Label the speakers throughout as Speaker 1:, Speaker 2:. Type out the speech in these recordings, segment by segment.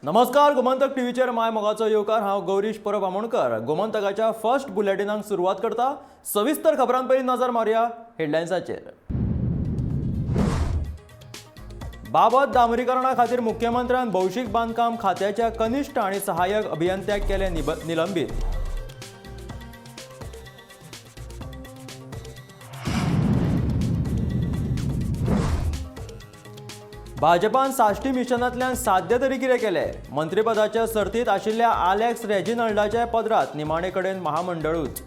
Speaker 1: नमस्कार, गोमंतक टीव्हीचेर my मोगाचो येवकार. हांव गौरीश परब आमोणकर गोमंतकाच्या फर्स्ट बुलेटिनाक सुरवात करता. सविस्तर खबरां पयलीं नजर मारुया हेडलायन्साचेर. बाबत डांबरीकरणा खातीर मुख्यमंत्र्यान भौशीक बांदकाम खात्याच्या कनिश्ठ आनी सहाय्यक अभियंत्याक केले निलंबीत. भाजपान साश्टी मिशनांतल्यान साध्य तरी कितें केलें? मंत्रीपदाच्या सर्तीत आशिल्ल्या आलेक्स रेजिनाल्डाच्या पदरात निमाणे कडेन महामंडळूच.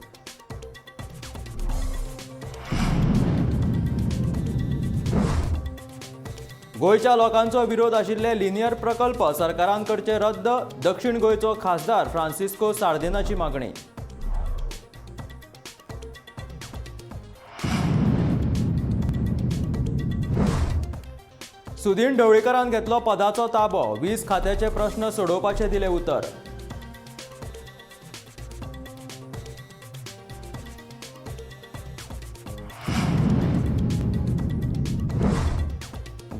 Speaker 1: गोंयच्या लोकांचो विरोध आशिल्ले लिनियर प्रकल्प सरकारान करचे रद्द, दक्षिण गोंयचो खासदार फ्रांसिस्को सार्दिनाची मागणी. सुदीन ढवळीकरान घेतलो पदाचो ताबो, वीज खात्याचे प्रश्न सोडोवपाचे दिले उतर.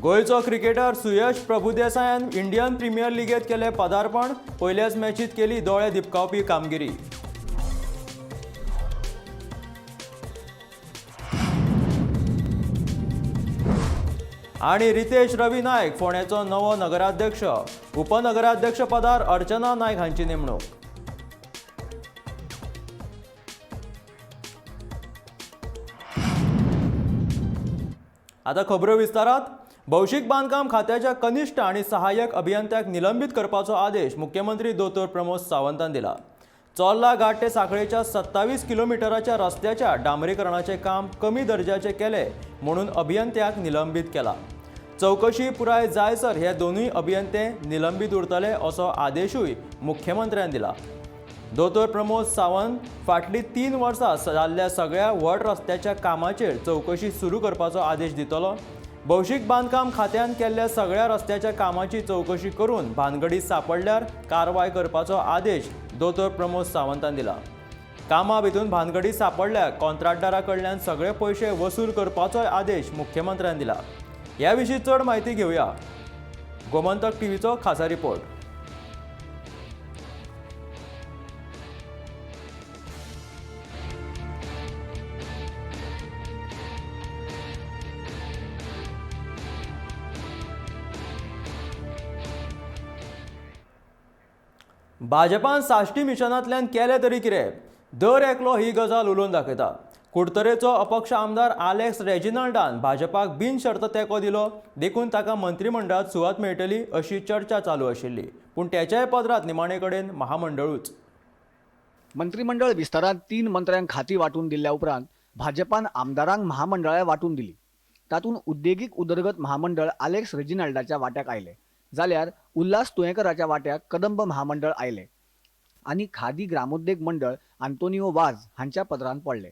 Speaker 1: गोंयचो क्रिकेटर सुयश प्रभुदेसायान इंडियन प्रिमियर लिगेत केले पदार्पण, पयल्याच मॅचीत केली दोळे दिपकावपी कामगिरी. आनी रितेश रवी नायक फोंड्याचो नवो नगराध्यक्ष, उपनगराध्यक्ष पदार अर्चना नायक हांची नेमणूक. आता खबरो विस्तारात. भौशीक बांदकाम खात्याच्या कनिश्ठ आनी सहाय्यक अभियंत्याक निलंबीत करपाचो आदेश मुख्यमंत्री दोतोर प्रमोद सावंतान दिला. चोर्ला घाट ते सांखळेच्या 27 किलोमिटराच्या रस्त्याच्या डांबरीकरणाचें काम कमी दर्जाचें केलें म्हणून अभियंत्याक निलंबीत केला. चवकशी पुराय जायसर हे दोनूय अभियंते निलंबीत उरतले असो आदेशूय मुख्यमंत्र्यान दिला. दोतोर प्रमोद सावंत फाटलीं 3 वर्सां जाल्ल्या सगळ्या व्हड रस्त्याच्या कामाचेर चवकशी सुरू करपाचो आदेश दितलो. भौशीक बांदकाम खात्यान केल्ल्या सगळ्या रस्त्याच्या कामाची चवकशी करून भानगडी सापडल्यार कारवाय करपाचो आदेश दोतोर प्रमोद सावंतान दिला. कामा भितून भानगडी सापडल्यार कॉन्त्राटदारा कडल्यान सगळे पयशे वसूल करपाचोय आदेश मुख्यमंत्र्यान दिला. ह्या विशीं चड म्हायती घेवया गोमंतक टीव्हीचो खासा रिपोर्ट. भाजपान साश्टी मिशनांतल्यान केलें तरी कितें? दर एकलो ही गजाल उलोवन दाखयता. कुडतरेचो अपक्ष आमदार आलेक्स रेजिनाल्डान भाजपाक बिनशर्त तेंको दिलो देखून ताका मंत्रिमंडळात सुवात मेळटली अशी चर्चा चालू आशिल्ली, पूण त्याच्याय पदरात निमाणे कडेन महामंडळूच.
Speaker 2: मंत्रिमंडळ विस्तारांत 3 मंत्र्यांक खाती वांटून दिल्ल्या उपरांत भाजपान आमदारांक महामंडळां वांटून दिली. तातूंत उद्देगीक उदरगत महामंडळ आलेक्स रेजिनाल्डाच्या वाट्याक आयलें, जाल्यार उल्हास तुयेंकराच्या वाट्याक कदंब महामंडळ आयलें आनी खादी ग्रामोद्योग मंडळ आंतोनियो वाज हांच्या पदरांत पडलें.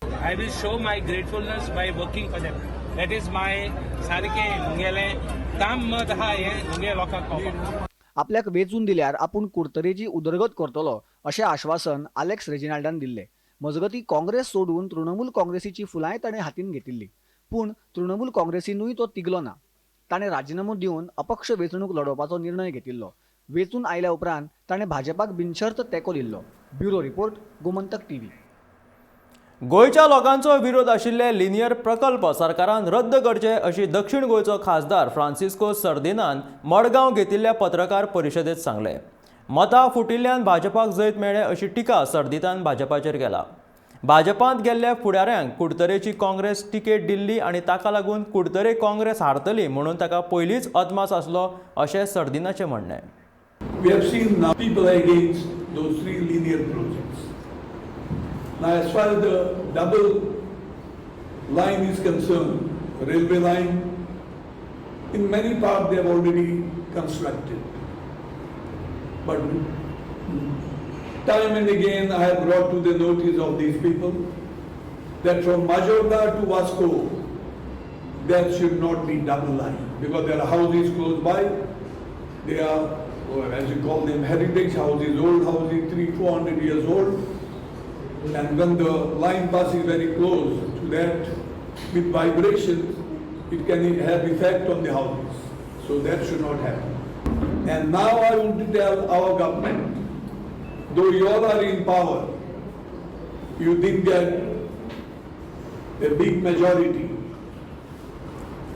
Speaker 3: I will show my gratefulness by working for them. That is my सारकें मुगेलें काम मत आहा हें मुगे लोकांक पावपाक.
Speaker 2: आपल्याक वेंचून दिल्यार आपूण कुडतरेची उदरगत करतलो अशें आश्वासन आलेक्स रेजिनाल्डान दिल्लें. मजगतीं काँग्रेस सोडून तृणमूल काँग्रेसीची फुलांय ताणें हातीन घेतिल्ली, पूण तृणमूल काँग्रेसीनूय तो तिगलो ना. ताणें राजिनामो दिवन अपक्ष वेंचणूक लडोवपाचो निर्णय घेतिल्लो. वेंचून आयल्या उपरांत ताणें भाजपाक बिनशर्त तेंको दिल्लो. Bureau report, Gomantak TV.
Speaker 1: गोंयच्या लोकांचो विरोध आशिल्ले लिनियर प्रकल्प सरकारान रद्द करचे अशी दक्षिण गोंयचो खासदार फ्रांसिस्को सर्दिनान मडगांव घेतिल्ल्या पत्रकार परिशदेंत सांगलें. मतां फुटिल्ल्यान भाजपाक जैत मेळ्ळें अशी टिका सर्दितान भाजपाचेर केला. भाजपांत गेल्ल्या फुडाऱ्यांक कुडतरेची काँग्रेस तिकेट दिल्ली आनी ताका लागून कुडतरे काँग्रेस हारतली म्हणून ताका पयलींच अदमास आसलो अशें सर्दिनाचें म्हणणें.
Speaker 4: We have seen now people are against those 3 linear projects. Now, as far as the double line is concerned, railway line, in many parts they have already constructed. But time and again I have brought to the notice of these people that from Majorda to Vasco, there should not be double line, because there are houses close by. They are, or as you call them, heritage houses, old houses, 300-400 years old. And when the line passes very close to that, with vibrations, it can have effect on the houses. So that should not happen. And now I want to tell our government, though you all are in power, you didn't get a big majority.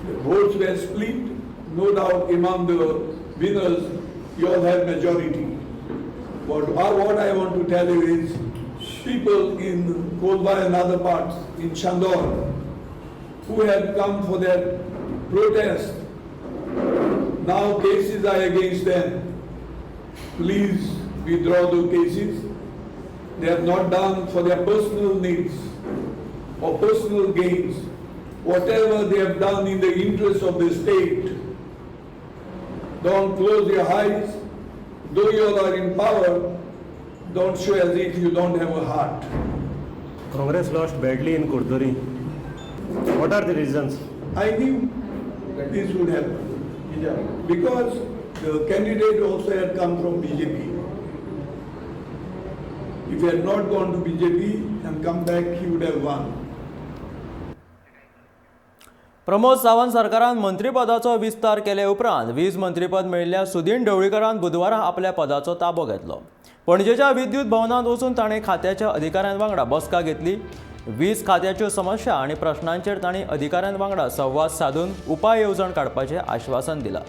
Speaker 4: The votes were split, no doubt among the winners, you all have majority. But what I want to tell you is, people in Kolba and other parts, in Chandor, who had come for that protest, now cases are against them. Please withdraw the cases. They have not done for their personal needs or personal gains. Whatever they have done in the interest of the state, don't close your eyes. Though you all are in power, don't show as if you don't have a heart.
Speaker 5: Congress lost badly in Curtorim. What are the reasons?
Speaker 4: I knew this would happen because the candidate also had come from BJP. If he had not gone to BJP and come back, he would have won.
Speaker 1: Pramod Sawant सरकारान मंत्रीपदाचो विस्तार केले उपरांत वीज मंत्रीपद मेळिल्ल्या सुदीन ढवळीकरान बुधवारा आपल्या पदाचो ताबो घेतलो. पणजेच्या विद्युत भवनांत वचून ताणें खात्याच्या अधिकाऱ्यां वांगडा बसका घेतली. वीज खात्याच्यो समस्या आनी प्रश्नांचेर तांणी अधिकाऱ्यां वांगडा संवाद सादून उपाय येवजण काडपाचें आश्वासन दिलां.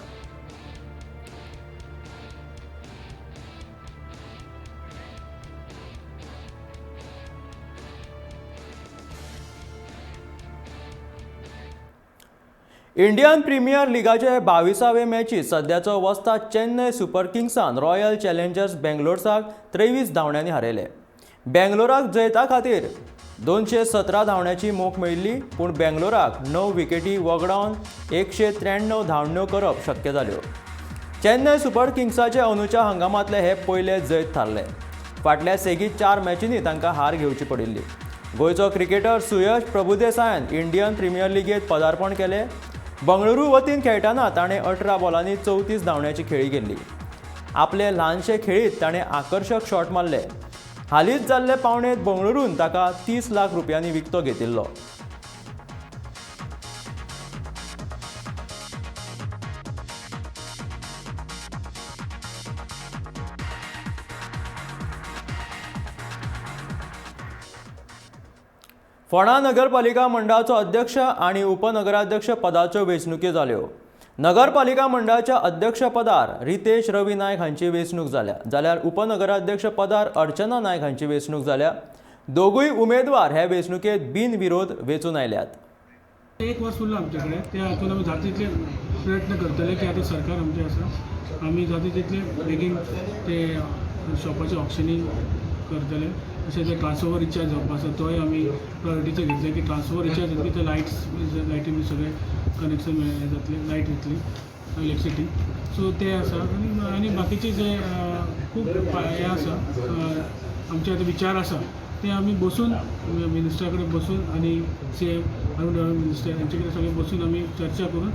Speaker 1: इंडियन प्रिमियर लिगाचे 22वे मॅचीत सद्याचो वस्ताद चेन्नय सुपर किंग्सान रॉयल चॅलेंजर्स बेंगलोरसाक 23 धांवड्यांनी हारयले. बेंगलोराक जैता खातीर 217 धांवड्यांची मोख मेळिल्ली, पूण बेंगलोराक 9 विकेटी वगडावन 193 धांवड्यो करप शक्य जाल्यो. चेन्नय सुपर किंग्साचे अंदूच्या हंगामांतले हे पयले जैत थारले. फाटल्या सेगीत 4 मॅचींनी तांकां हार घेवची पडिल्ली. गोंयचो क्रिकेटर सुयश प्रभुदेसायान इंडियन प्रिमियर लिगेंत पदार्पण केलें. बंगळुरू वतीन खेळटना ताणें 18 बॉलांनी 34 धांवड्यांची खेळी केल्ली. आपले ल्हानशे खेळीत ताणें आकर्शक शॉट मारले. हालींच जाल्ले पावणेंत बंगळुरून ताका 30 लाख रुपयांनी विकतो घेतिल्लो. फोंडा नगरपालिका मंडळाचो अध्यक्ष आनी उपनगराध्यक्ष पदाच्यो वेंचणुक्यो जाल्यो. नगरपालिका मंडळाच्या अध्यक्षपदार रितेश रवी नायक हांची वेंचणूक जाल्या, जाल्यार उपनगराध्यक्ष पदार अर्चना नायक हांची वेंचणूक जाल्या. दोगूय उमेदवार हे वेंचणुकेंत बिनविरोध वेंचून आयल्यात.
Speaker 6: एक वर्स उरलां आमचे कडेन, त्या हातून आमी जाता तितले प्रयत्न करतले की आतां सरकार आमचें आसा, आमी जाता तितले बेगीन ते शॉपाचें ऑक्शनींग करतले. तशें ते ट्रान्सफॉर्मर रिचार्ज जावपा आसा तोय आमी प्रायोरिटीचेर घेतले की ट्रान्सफॉर्मर रिचार्ज जातकीर ते लायट्स लायटी बी सगळें कनेक्शन हें जातलें, लायट येतली, इलेक्ट्रिसिटी. सो ते आसा. आनी आनी बाकीचे जे खूब हें आसा आमचे आतां विचार आसा ते आमी बसून मिनिस्टरा कडेन बसून आनी सी एम आनी मिनिस्टर हेंचे कडेन सगळे बसून आमी चर्चा करून.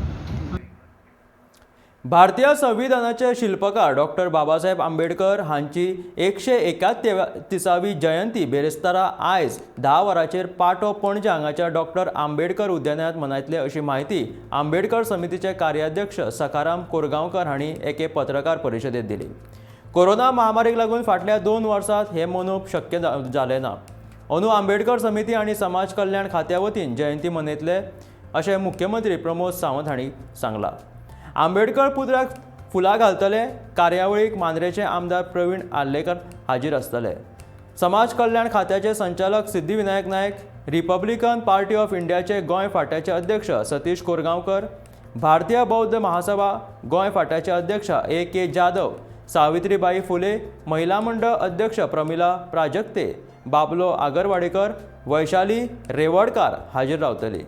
Speaker 1: भारतीय संविधानाचे शिल्पकार डॉक्टर बाबासाहेब आंबेडकर हांची 131वी जयंती बेरेस्तारा आयज 10 वरांचेर पाटो पणजे हांगाच्या डॉक्टर आंबेडकर उद्यानात मनयतले अशी म्हायती आंबेडकर समितीचे कार्याध्यक्ष सखाराम कोरगांवकर हांणी एके पत्रकार परिशदेंत दिली. कोरोना महामारीक लागून फाटल्या 2 वर्सांत हें मनोवप शक्य जालें ना. अंदू आंबेडकर समिती आनी समाज कल्याण खात्या वतीन जयंती मनयतले अशें मुख्यमंत्री प्रमोद सावंत हांणी सांगलां. आंबेडकर पुतळ्याक फुलां घालतले. कार्यावळीक मांद्रेचे आमदार प्रवीण आर्लेकर हाजीर आसतले. समाज कल्याण खात्याचे संचालक Siddhivinayak Naik, Republican Party of इंडियाचे गोंय फांट्याचे अध्यक्ष सतीश कोरगांवकर, भारतीय बौद्ध महासभा गोंय फांट्याचे अध्यक्ष ए.के. जाधव, सावित्रीबाई फुले महिला मंडळ अध्यक्ष प्रमिला प्राजक्ते, बाबलो आगरवाडेकर, वैशाली रेवडकार हाजीर रावतली.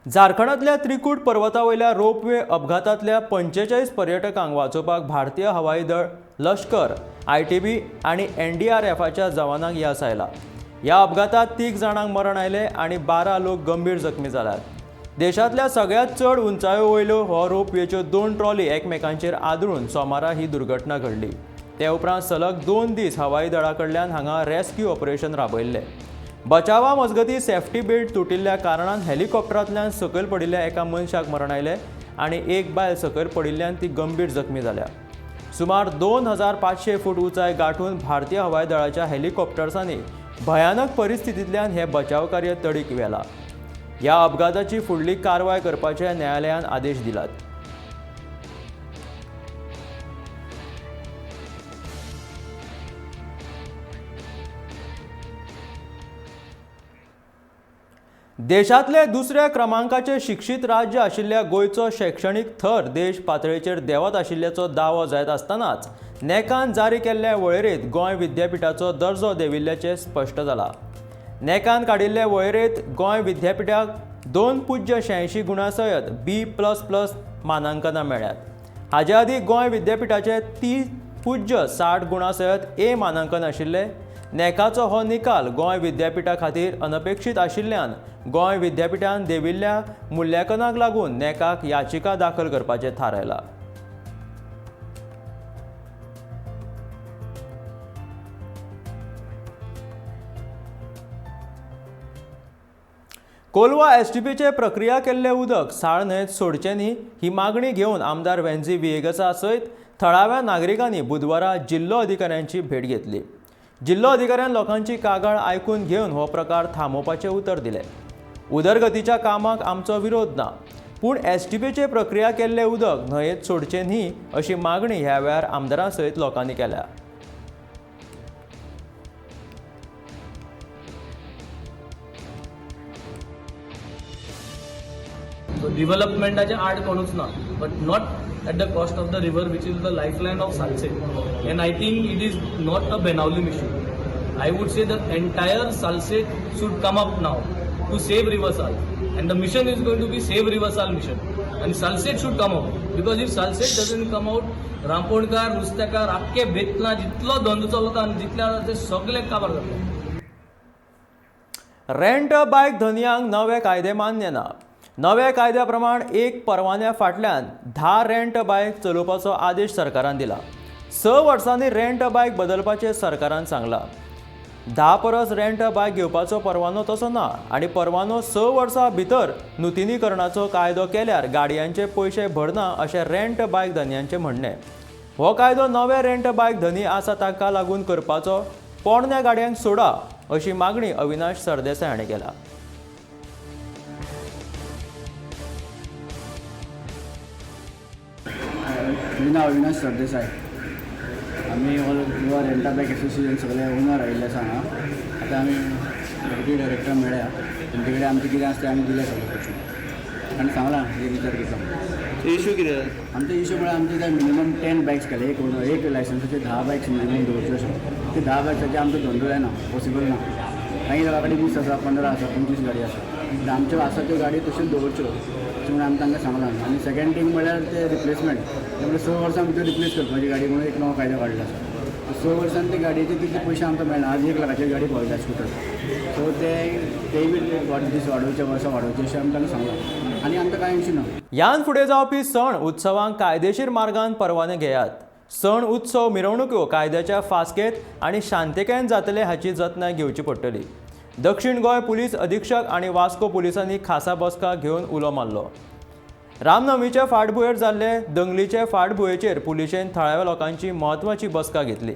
Speaker 1: झारखंडांतल्या त्रिकूट पर्वतावयल्या रोपवे अपघातांतल्या 45 पर्यटकांक वाचोवपाक भारतीय हवाई दळ, लश्कर, ITB आनी NDRFच्या जवानांक येस आयला. ह्या अपघातांत 3 जाणांक मरण आयलें आनी 12 लोक गंभीर जखमी जाल्यात. देशांतल्या सगळ्यांत चड उंचाये वयल्यो हो रोपवेच्यो 2 ट्रॉली एकमेकांचेर आदळून सोमारा ही दुर्घटना घडली. ते उपरांत सलग 2 दीस हवाई दळा कडल्यान हांगा रेस्क्यू ऑपरेशन राबयल्लें. बचावा मजगतीं सेफ्टी बेल्ट तुटिल्ल्या कारणान हेलिकॉप्टरांतल्यान सकयल पडिल्ल्या एका मनशाक मरण आयलें आनी एक बायल सकयल पडिल्ल्यान ती गंभीर जखमी जाल्या. सुमार 2500 फूट उंचाय गांठून भारतीय हवाई दळाच्या हेलिकॉप्टर्सांनी भयानक परिस्थितींतल्यान हें बचाव कार्य तडीक व्हेलां. ह्या अपघाताची फुडली कारवाय करपाचे न्यायालयान आदेश दिलात. देशांतले दुसऱ्या क्रमांकाचे शिक्षीत राज्य आशिल्ल्या गोंयचो शैक्षणीक थर देश पातळेचेर देंवत आशिल्ल्याचो दावो जायत आसतनाच नॅकान जारी केल्ल्या वळेरेंत गोंय विद्यापिठाचो दर्जो देंविल्ल्याचें स्पश्ट जालां. नॅकान काडिल्ले वळेरेंत गोंय विद्यापिठाक 2.86 गुणां सयत B++ मानांकनां मेळ्ळ्यात. हाचे आदीं गोंय विद्यापिठाचे 3.60 गुणां सयत A मानांकन आशिल्लें. नॅकाचो हो निकाल गोंय विद्यापिठा खातीर अनपेक्षीत आशिल्ल्यान गोंय विद्यापिठान देंविल्ल्या मुल्यांकनाक लागून नॅकाक याचिका दाखल करपाचें थारायलां. कोलवा एसटीपीचे प्रक्रिया केल्लें उदक साळ न्हंयेंत सोडचें न्ही ही मागणी घेवन आमदार वेन्झी व्हिएगसा सयत थळाव्या नागरिकांनी बुधवारा जिल्लो अधिकाऱ्यांची भेट घेतली. जिल्लो अधिकाऱ्यान लोकांची कागाळ आयकून घेवन हो प्रकार थांबोवपाचें उतर दिलें. उदरगतीच्या कामाक आमचो विरोध ना, पूण एसटीपीचे प्रक्रिया केल्लें उदक न्हंयेंत सोडचें न्ही अशी मागणी ह्या वेळार आमदारां सयत लोकांनी केल्या.
Speaker 7: सो डिव्हलपमेंटाच्या आड कोणूच ना, but not at the cost of the river which is the lifeline of Salcete. And I think it is not a Benaulim issue. I would say the entire Salcete should come up now to save river Sal, and the mission is going to be save river Sal mission, and Salcete should come out, because if Salcete doesn't come out, रांपोणकार, नुस्तेकार, आख्खे बेतला जितलो धंदो चलता आनी जितले आसा ते सगळे काबार जातले.
Speaker 1: रेंट बायक धनयांक नवे कायदे मान्य ना. नव्या कायद्या प्रमाण एक परवान्या फाटल्यान 10 रेंट बायक चलोवपाचो आदेश सरकारान दिला. 6 वर्सांनी रेंट बायक बदलपाचें सरकारान सांगलां. 10 परस रेंट बायक घेवपाचो परवानो तसो ना आनी परवानो 6 वर्सां भितर नुतनीकरणाचो कायदो केल्यार गाडयांचे पयशे भरना अशें रेंट बायक धनयांचें म्हणणें. हो कायदो नवे रेंट बायक धनी आसा ताका लागून करपाचो, पोरण्या गाडयांक सोडा अशी मागणी अविनाश सरदेसाय हाणें केल्या.
Speaker 8: म्हजें नांव अविनाश सरदेसाय. आमी ऑल गोवा रेंटा बायक एसोसिएशन सगळे ओनर आयिल्ले आसा हांगा. आतां आमी डेप्युटी डायरेक्टर मेळ्ळ्या, तेंचे कडेन आमचें कितें आसा तें आमी दिलें सगळें क्वेश्चन आनी सांगलां कितें विचार कितें
Speaker 9: इशू कितें.
Speaker 8: आमचो इशू म्हळ्यार आमचे ते मिनिमम 10 बायक्स केले. एक ओनर एक लायसन्साचे 10 बायक्स मिनिमम दवरच्यो अशें. ते 10 बायक्साचे आमचो धंदो जायना, पॉसिबल ना. काही लोकां कडेन 20 आसा, 15 आसा, 25 गाडी आसा. आमच्यो आसा त्यो गाडयो तश्योच दवरच्यो अशें म्हणून आमी तांकां सांगलां. आनी सेकंड थींग म्हळ्यार ते रिप्लेसमेंट, ते म्हळ्यार 6 वर्सां भितर रिप्लेस करपाची गाडी म्हणून एक नवो कायदो काडलो आसा. 6 वर्सांनी ते गाडयेचे तितले पयशे आमकां मेळना. आज 1 लाखाचेर गाडी पावयता स्कुटर. सो तेय बी दीस वाडोवचे, वर्सां वाडोवचे अशें आमी तांकां सांगलां आनी आमकां कांय इशू ना.
Speaker 1: ह्यान फुडें जावपी सण उत्सवांक कायदेशीर मार्गान परवाने घेयात. सण उत्सव मिरवणुक्यो कायद्याच्या फास्केत आनी शांतिकायेन जातले हाची जतनाय घेवची पडटली. दक्षिण गोंय पुलीस अधीक्षक आनी वास्को पुलिसांनी खासा बसका घेवन उलो मारलो. रामनवमीचे फाटभुंयेर जाल्ले दंगलीचे फाटभुंयेचेर पुलिशेन थळाव्या लोकांची म्हत्वाची बसका घेतली.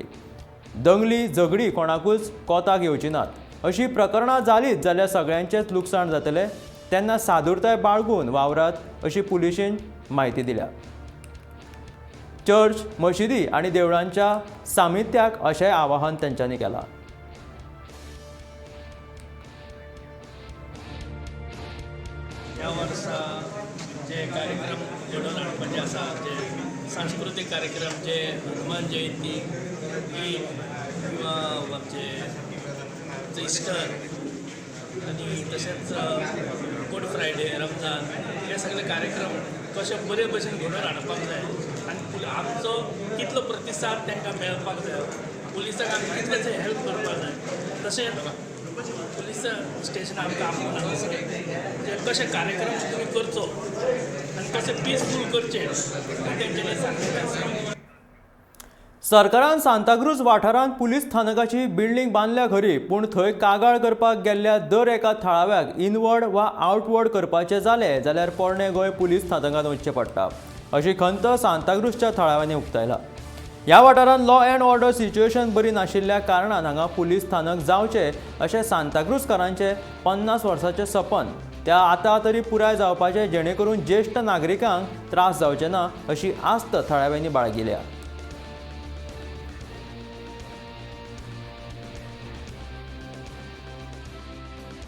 Speaker 1: दंगली झगडी कोणाकूच कोताक येवची नात अशी प्रकरणां जालीच जाल्यार सगळ्यांचेंच लुकसाण जातलें, तेन्ना सादुरताय बाळगून वावरात अशी पुलिशेन म्हायती दिल्या. चर्च, मशिदी आनी देवळांच्या सामित्याक अशेंय आवाहन तांच्यांनी केलां.
Speaker 10: ह्या वर्सा जे कार्यक्रम घडोवन हाडपाचे आसा, जे सांस्कृतीक कार्यक्रम, जे हनुमान जयंती, ईद किंवा आमचे इस्टर आनी तशेंच गुड फ्रायडे, रमजान, हे सगळे कार्यक्रम कशे बरे भशेन घडोवन हाडपाक जाय आनी आमचो कितलो प्रतिसाद तांकां मेळपाक जाय, पुलिसांक आमी कितलेशे हेल्प करपाक जाय, तशेंच पुलीस स्टेशन आमकां आपोवन हांगासर कशे कार्यक्रम तुमी करचो आनी कशे पिसफूल करचे तेंच्यांनी सांगलेलें आसा.
Speaker 1: सरकारान सांताक्रूज वाठारांत पुलीस स्थानकाची बिल्डींग बांदल्या खरी, पूण थंय कागाळ करपाक गेल्ल्या दर एका थळाव्याक इनवर्ड वा आउटवर्ड करपाचें जालें जाल्यार पोरणें गोंय पुलीस स्थानकांत वचचें पडटा अशी खंत सांताक्रूजच्या थळाव्यांनी उक्तायला. ह्या वाठारांत लॉ अँड ऑर्डर सिच्युएशन बरी नाशिल्ल्या कारणान हांगा पुलीस स्थानक जावचें अशें सांताक्रूजकारांचें 50 वर्सांचें सपन त्या आतां तरी पुराय जावपाचें, जेणेकरून ज्येश्ठ नागरिकांक त्रास जावचे ना अशी आस्त थळाव्यांनी बाळगिल्या.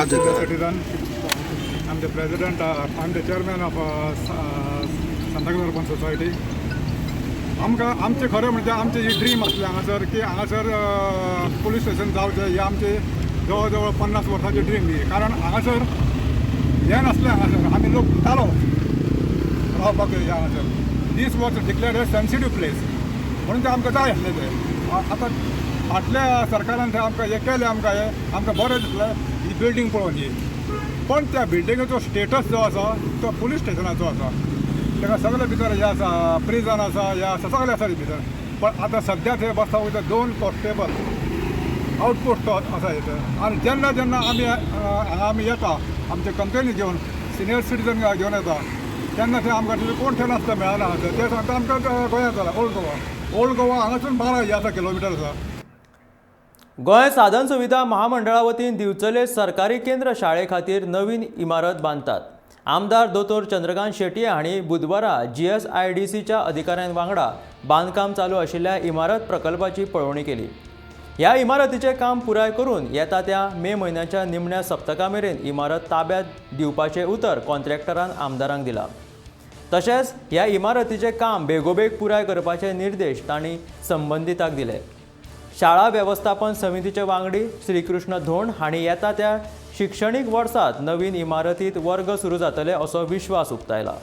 Speaker 9: Citizen. I'm the president, I'm the chairman of Santa Cruz Urban Society. आमकां आमचें खरें म्हणजे आमचें ही ड्रीम आसलें हांगासर की हांगासर पुलीस स्टेशन जावचें, ही आमची जवळ जवळ 50 वर्सांची ड्रीम ही. कारण हांगासर हें नासलें, हांगासर आमी लोक भितालो रावपाक. हे हांगासर this was declared a sensitive place म्हणून तें आमकां जाय आसलें तें. आतां फाटल्या सरकारान तें आमकां हें केलें, आमकां हें आमकां बरें दिसलें ही बिल्डींग पळोवन ही. पण त्या बिल्डिंगेचो स्टेटस जो आसा तो पुलीस स्टेशनाचो आसा, ताका सगळे भितर हें आसा, प्रिजन आसा, हें आसा, सगळें आसा भितर. पण आतां सद्या थंय बसता वयता 2 कॉन्स्टेबल आउटपोस्ट आसा थंय. आनी जेन्ना जेन्ना आमी हांगा आमी येता आमचे कंप्लेनी घेवन, सिनियर सिटीजन घेवन येता, तेन्ना थंय आमकां थंय कोण थंय नासता, मेळना. ते सांगता आमकां गोंयांत जाला ओल्ड गोवा, ओल्ड गोवा हांगासून 12 हें आसा किलोमिटर आसा.
Speaker 1: गोंय साधन सुविधा महामंडळा वतीन दिवचले सरकारी केंद्र शाळे खातीर नवीन इमारत बांदतात. आमदार दोतोर चंद्रकांत शेटये हांणी बुधवारा GSIDCच्या अधिकाऱ्यां वांगडा बांदकाम चालू आशिल्ल्या इमारत प्रकल्पाची पळोवणी केली. ह्या इमारतीचें काम पुराय करून येता त्या मे म्हयन्याच्या निमण्या सप्तका मेरेन इमारत ताब्यांत दिवपाचें उतर कॉन्ट्रॅक्टरान आमदारांक दिलां. तशेंच ह्या इमारतीचें काम बेगोबेग पुराय करपाचे निर्देश तांणी संबंदितांक दिले. शाळा वेवस्थापन समितीचे वांगडी श्रीकृष्ण धोंड हांणी येता त्या शिक्षणीक वर्सात नवीन इमारतीत वर्ग सुरू जातले असो विश्वास उक्तायला.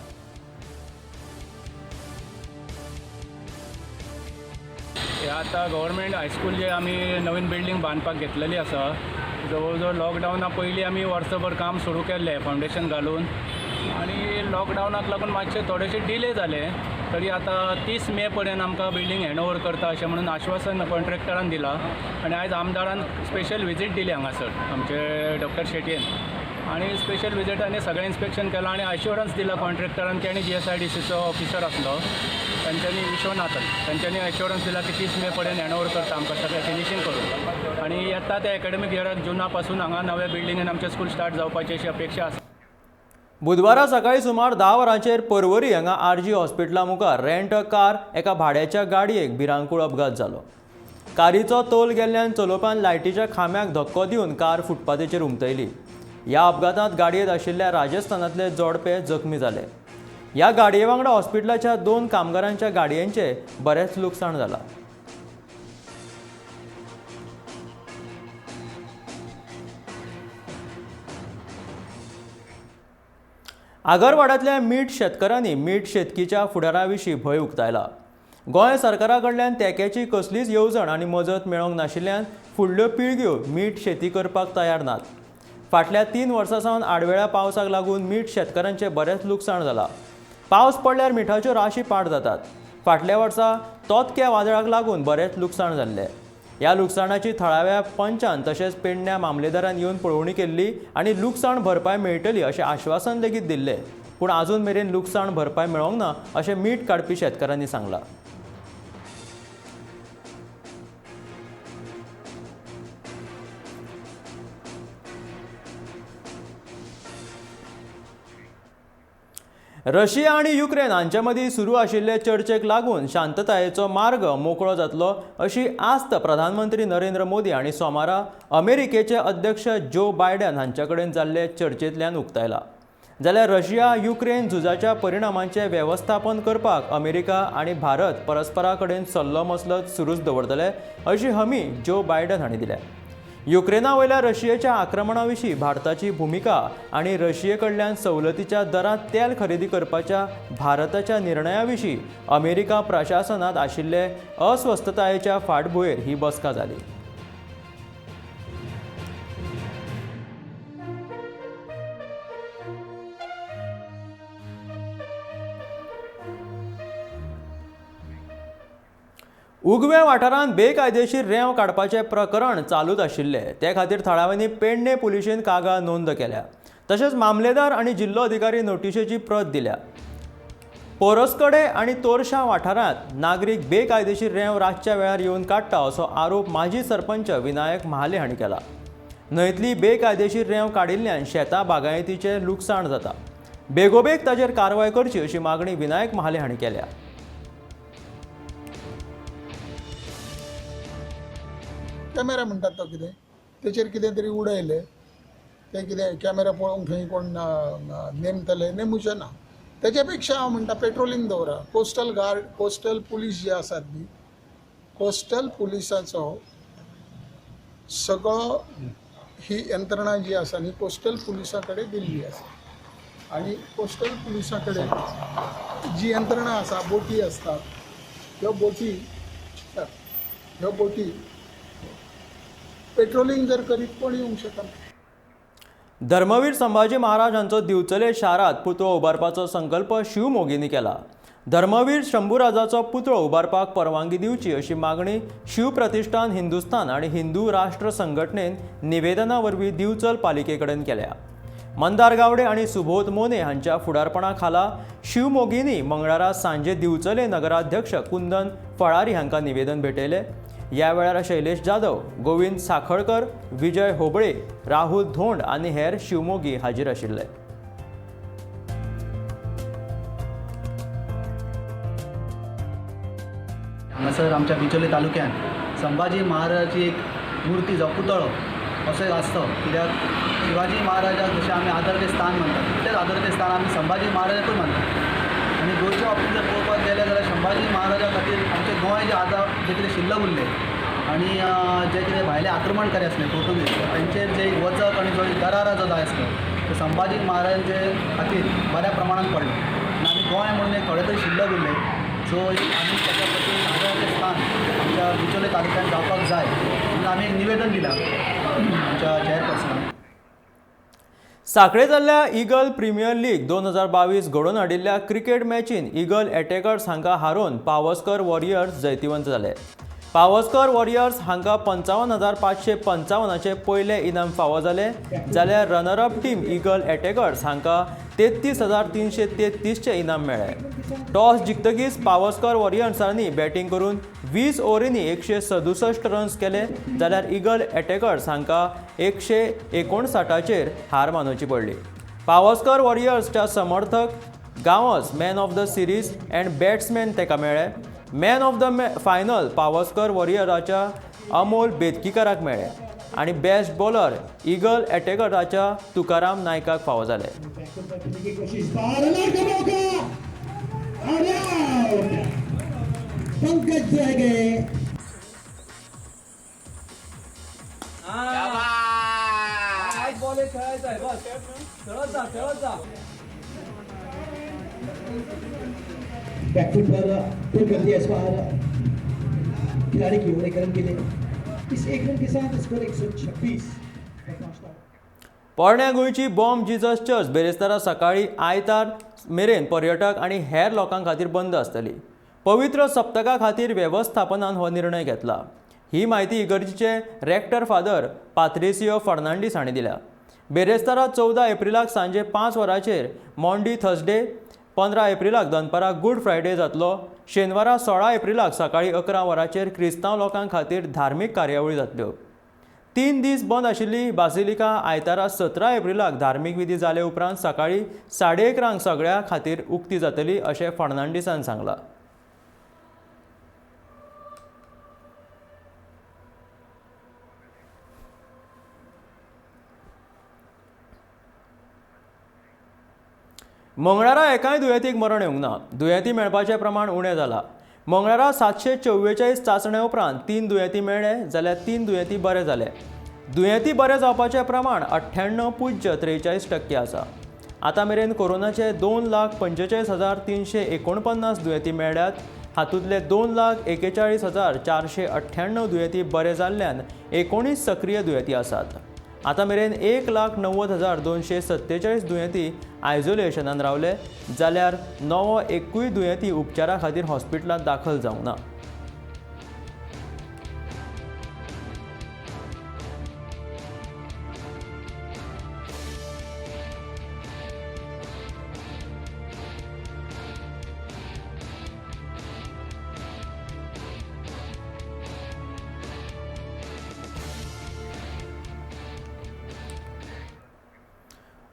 Speaker 11: आतां गव्हर्मेंट हायस्कूल जे आमी नवीन बिल्डींग बांदपाक घेतलेली आसा, जवळ जवळ लॉकडावना पयलीं आमी वर्सभर काम सुरू केल्लें फावंडेशन घालून, आनी लॉकडावनाक लागून मातशें थोडेशें डिले जालें. तरी आतां 30 मे पर्यंत आमकां बिल्डींग हँडओवर करता अशें म्हणून आश्वासन कॉन्ट्रॅक्टरान दिलां. आनी आयज आमदारान स्पेशल विजीट दिली हांगासर आमचे डॉक्टर शेटयेन, आनी स्पेशल विजीट आनी सगळें इन्स्पेक्शन केलां आनी एश्योरन्स दिला कॉन्ट्रॅक्टरान की आनी GSIDCचो ऑफिसर आसलो तांच्यांनी विश्वनाथन, तांच्यांनी एश्योरन्स दिला की 30 मे पर्यंत हँडओवर करता आमकां सगळें फिनिशींग करून. आनी येता त्या एकेडमीक इयराक जुना पासून हांगा नव्या बिल्डिंगेन आमचें स्कूल स्टार्ट जावपाची अशी अपेक्षा आसा.
Speaker 1: बुधवारा सकाळी सुमार 10 वरांचेर पर्वरी हांगा RG हॉस्पिटला मुखार रेंट अ कार एका भाड्याच्या गाडयेक भिरांकूळ अपघात जालो. कारीचो तोल गेल्ल्यान चलोवप्यान लायटीच्या खांब्याक धक्को दिवन कार फुटपाथीचेर उमतयली. ह्या अपघातांत गाडयेंत आशिल्ल्या राजस्थानांतले जोडपे जखमी जाले. ह्या गाडये वांगडा हॉस्पिटलाच्या 2 कामगारांच्या गाडयेंचें बरेंच लुकसाण जालां. आगरवाड्यांतल्या मीठ शेतकारांनी मीठ शेतकीच्या फुडारा विशीं भंय उक्तायला. गोंय सरकारा कडल्यान तेंक्याची कसलीच येवजण आनी मजत मेळोंक नाशिल्ल्यान फुडल्यो पिळग्यो मीठ शेती करपाक तयार नात. फाटल्या 3 वर्सां सावन आडवेळ्या पावसाक लागून मीठ शेतकारांचें बरेंच लुकसाण जालां. पावस पडल्यार मिठाच्यो राशी पाड जातात. फाटल्या वर्सा तोतक्या वादळाक लागून बरेंच लुकसाण जाल्लें. ह्या लुकसाणाची थळाव्या पंचान तशेंच पेडण्या मामलेदारान येवन पळोवणी केल्ली आनी लुकसाण भरपाय मेळटली अशें आश्वासन लेगीत दिल्लें, पूण आजून मेरेन लुकसाण भरपाय मेळोंक ना अशें मीठ काडपी शेतकारांनी सांगलां. रशिया आनी युक्रेन हांचे मदीं सुरू आशिल्ले चर्चेक लागून शांततायेचो मार्ग मोकळो जातलो अशी आस्त प्रधानमंत्री नरेंद्र मोदी हांणी सोमारा अमेरिकेचे अध्यक्ष जो बायडन हांचे कडेन जाल्ले चर्चेंतल्यान उक्तायला. जाल्यार रशिया युक्रेन झुजाच्या परिणामांचें वेवस्थापन करपाक अमेरिका आनी भारत परस्परा कडेन सल्लो मसलत सुरूच दवरतले अशी हमी जो बायडन हांणी दिल्या. युक्रेना वयल्या रशियेच्या आक्रमणा विशीं भारताची भुमिका आनी रशिये कडल्यान सवलतीच्या दरांत तेल खरेदी करपाच्या भारताच्या निर्णया विशीं अमेरिका प्रशासनांत आशिल्ले अस्वस्थतायेच्या फाटभुंयेर ही बसका जाली. उगवें वाठारांत बेकायदेशीर रेंव काडपाचें प्रकरण चालूच आशिल्लें. ते खातीर थळाव्यांनी पेडणे पुलिशेन कागाळ नोंद केल्या. तशेंच मामलेदार आनी जिल्लो अधिकारी नोटिशेची प्रत दिल्या. पोरस्कडे आनी तोरशा वाठारांत नागरीक बेकायदेशीर रेंव रातच्या वेळार येवन काडटा असो आरोप माजी सरपंच विनायक महाले हांणी केला. न्हंयतली बेकायदेशीर रेंव काडिल्ल्यान शेतां बागायतीचें लुकसाण जाता. बेगोबेग ताचेर कारवाय करची अशी मागणी विनायक महाले हांणी केल्या.
Speaker 12: कॅमेरा म्हणटात तो कितें तेचेर कितें तरी उडयलें तें कितें कॅमेरा पळोवंक थंय कोण नेमतले नेमुचें ना. तेच्या पेक्षा हांव म्हणटा पेट्रोलिंग दवरा. कोस्टल गार्ड कोस्टल पुलीस जे आसात न्ही कोस्टल पुलिसाचो सगळो ही यंत्रणा जी आसा न्ही कोस्टल पुलिसां कडेन दिल्ली आसा आनी कोस्टल पुलिसां कडेन जी यंत्रणा आसा बोटी आसतात ह्यो बोटी पेट्रोलिंग जर करीत कोण येवंक शकना.
Speaker 1: धर्मवीर संभाजी महाराज हांचो दिवचले शारांत पुतळो उबारपाचो संकल्प शिवमोगींनी केला. धर्मवीर शंभूराजाचो पुतळो उबारपाक परवानगी दिवची अशी मागणी शिवप्रतिष्ठान हिंदुस्तान आनी हिंदू राष्ट्र संघटनेन निवेदना वरवीं दिवचल पालिके कडेन केल्या. मंदार गावडे आनी सुबोध मोने हांच्या फुडारपणा खाला शिवमोगींनी मंगळारा सांजे दिवचले नगराध्यक्ष कुंदन फळारी हांकां निवेदन भेटयलें. ह्या वेळार शैलेश जाधव, गोविंद साखळकर, विजय होबळे, राहुल धोंड आनी हेर शिवमोगी हाजीर आशिल्ले.
Speaker 13: हांगासर आमच्या बिचोले तालुक्यांत संभाजी महाराजाची एक मूर्ती जावं पुतळो असो एक आसचो, कित्याक शिवाजी महाराजाक जशें आमी आदर्श स्थान मानतात तितलेंच आदर्श स्थान आमी संभाजी महाराजाकूय मानतात. आनी गोंयच्या बाबतींत जर पळोवपाक गेलें जाल्यार संभाजी महाराजा खातीर आमचें गोंय जें आतां जें कितें शिल्लक उरलें आनी जे कितें भायले आक्रमणकारी आसले पोर्तुगीज तांचेर जे एक वचक आनी जो एक दरारा जो जाय आसलो तो संभाजी महाराजांचे खातीर बऱ्या प्रमाणान पडलो आनी आमी गोंय म्हणून एक थोडे तरी शिल्लक उरले. सो आमी ताच्या खातीर आदराचें स्थान आमच्या बिचोले तालुक्यांत जावपाक जाय म्हणून आमी एक निवेदन दिलां आमच्या चेअरपर्सनाक.
Speaker 1: साखळे जाल्ल्या इगल प्रिमियर लीग 2022 घडोवन हाडिल्ल्या क्रिकेट मॅचीन इगल एटॅकर्स हांकां हारोवन पावसकर वॉरियर्स जैतिवंत जाले. पावसकर वॉरियर्स हांकां 55,555 पयलें इनाम फावो जालें, जाल्यार रनरअप टीम इगल एटॅकर्स हांकां 33,333 इनाम मेळ्ळें. टॉस जिखतकीच पावसकर वॉरियर्सांनी बॅटींग करून 20 ओव्हरींनी 167 रन्स केले, जाल्यार इगल एटॅकर्स हांकां 159 हार मानोवची पडली. पावसकर वॉरियर्सच्या समर्थक Gawas man of the series and batsman ताका मेळ्ळे. Man of the final Pawaskar वॉरियराच्या Amol बेतकीकराक मेळ्ळे आनी बेस्ट बॉलर इगल एटॅकराच्या तुकाराम नायकाक फावो जाले.
Speaker 14: बैकफुट पर पुल कर दिया इस बार खिलाड़ी की ओर एक रन के लिए. इस एक रन के साथ स्कोर 126 पर पहुंचता.
Speaker 1: पोरण्या गोंयची बॉम्ब जीजस चर्च बेरेस्तारा सकाळी आयतार मेरेन पर्यटक आनी हेर लोकां खातीर बंद आसतली. पवित्र सप्तका खातीर वेवस्थापनान हो निर्णय घेतला. ही म्हायती इगर्जीचे रेक्टर फादर पात्रिसियो फर्नांडीस हांणी दिल्या. बेरेस्तारा 14 एप्रिलाक सांजे 5 वरांचेर मॉन्डी थर्सडे, 15 एप्रिलाक दनपारां गूड फ्रायडे जातलो. शेनवारा 16 एप्रिलाक सकाळीं 11 वरांचेर क्रिस्तांव लोकां खातीर धार्मीक कार्यावळी जातल्यो. 3 दीस बंद आशिल्ली बासिलिका आयतारा 17 एप्रिलाक धार्मीक विधी जाले उपरांत सकाळीं 11:30 सगळ्या खातीर उक्ती जातली अशें फर्नांडीसान सांगलां. मंगळारा एकाय दुयेंतीक मरण येवंक ना. दुयेंती मेळपाचें प्रमाण उणें जालां. मंगळारा 744 चांचणे उपरांत 3 दुयेंती मेळ्ळे, जाल्यार 3 दुयेंती बरे जाले. दुयेंती बरे जावपाचें प्रमाण 98.43% आसा. आतां मेरेन कोरोनाचे 2,45,349 दुयेंती मेळ्ळ्यात. हातूंतले 2,41,498 दुयेंती बरे जाल्ल्यान 19 सक्रीय दुयेंती आसात. आतां मेरेन 1,90,247 दुयेंती आयसोलेशनान रावले, जाल्यार नवो एकूय दुयेंती उपचारा खातीर हॉस्पिटलांत दाखल जावंक ना.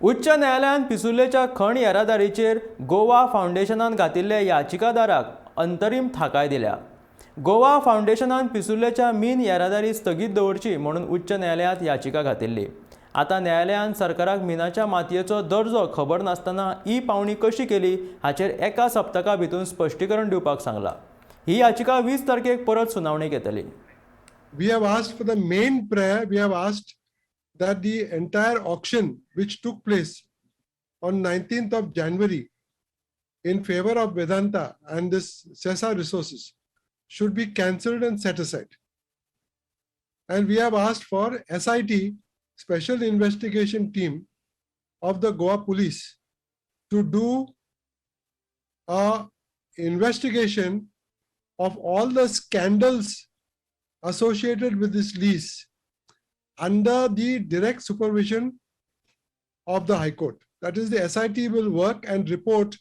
Speaker 1: उच्च न्यायालयान पिसुर्लेच्या खण येरादारीचेर गोवा फावंडेशनान घातिल्ल्या याचिकादाराक अंतरीम थाकाय दिल्या. गोवा फावंडेशनान पिसुर्लेच्या मीन येरादारी स्थगीत दवरची म्हणून उच्च न्यायालयांत याचिका घातिल्ली. आतां न्यायालयान सरकाराक मिनाच्या मातयेचो दर्जो खबर नासतना ई पावणी कशी केली हाचेर एका सप्तका भितर स्पश्टीकरण दिवपाक सांगलां. ही याचिका 20 तारखेक परत सुनावणेक येतली.
Speaker 15: We have asked for the main prayer, we have asked that the entire auction which took place on 19th of January in favor of Vedanta and this Sesa Resources should be cancelled and set aside. And we have asked for SIT, Special Investigation Team of the Goa Police, to do a investigation of all the scandals associated with this lease under the direct supervision of the High Court. That is, the SIT will work and report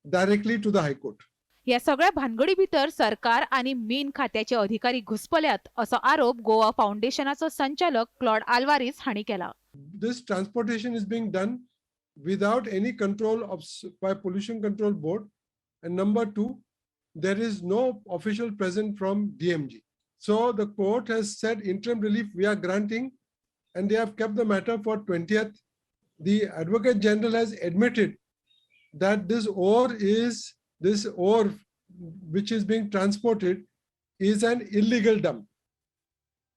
Speaker 15: directly to the High Court.
Speaker 16: ह्या सगळ्या भानगडी भितर सरकार आनी मीन खात्याचे अधिकारी घुसपल्यात असो आरोप गोवा फावंडेशनाचो संचालक क्लॉड आल्वारीस हांणी केला.
Speaker 15: This transportation is being done without any control of by Pollution Control Board. And number two, there is no official present from DMG. So the court has said interim relief we are granting, and they have kept the matter for 20th. The Advocate General has admitted that this ore which is being transported is an illegal dump,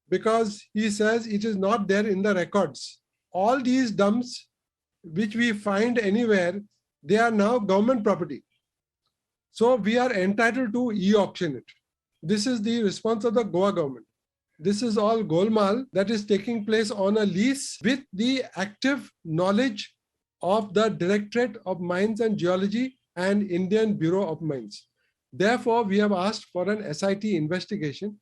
Speaker 15: because he says it is not there in the records. All these dumps which we find anywhere, they are now government property. So we are entitled to e-auction it. This is the response of the Goa government. This is all golmaal that is taking place on a lease with the active knowledge of the Directorate of Mines and Geology and Indian Bureau of Mines. Therefore, we have asked for an SIT investigation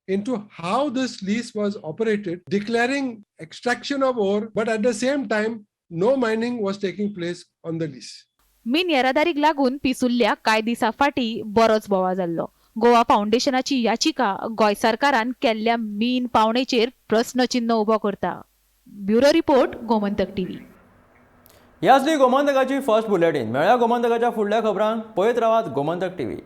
Speaker 15: into how this lease was operated, declaring extraction of ore, but at the same time, no mining was taking place on the lease.
Speaker 16: मीन येरादारीक लागून पिसुल्ल्या कांय दिसां फाटीं बरोच बोवाळ जाल्लो. गोवा फावंडेशनाची याचिका गोंय सरकारान केल्ल्या मीन पावणेचेर प्रस्नचिन्न उबो करता. Bureau report, Gomantak TV.
Speaker 1: ही आसली गोमंतकाची फर्स्ट बुलेटीन. मेळया गोमंतकाच्या फुडल्या खबरांक. पळयत रावात गोमंतक टीव्ही.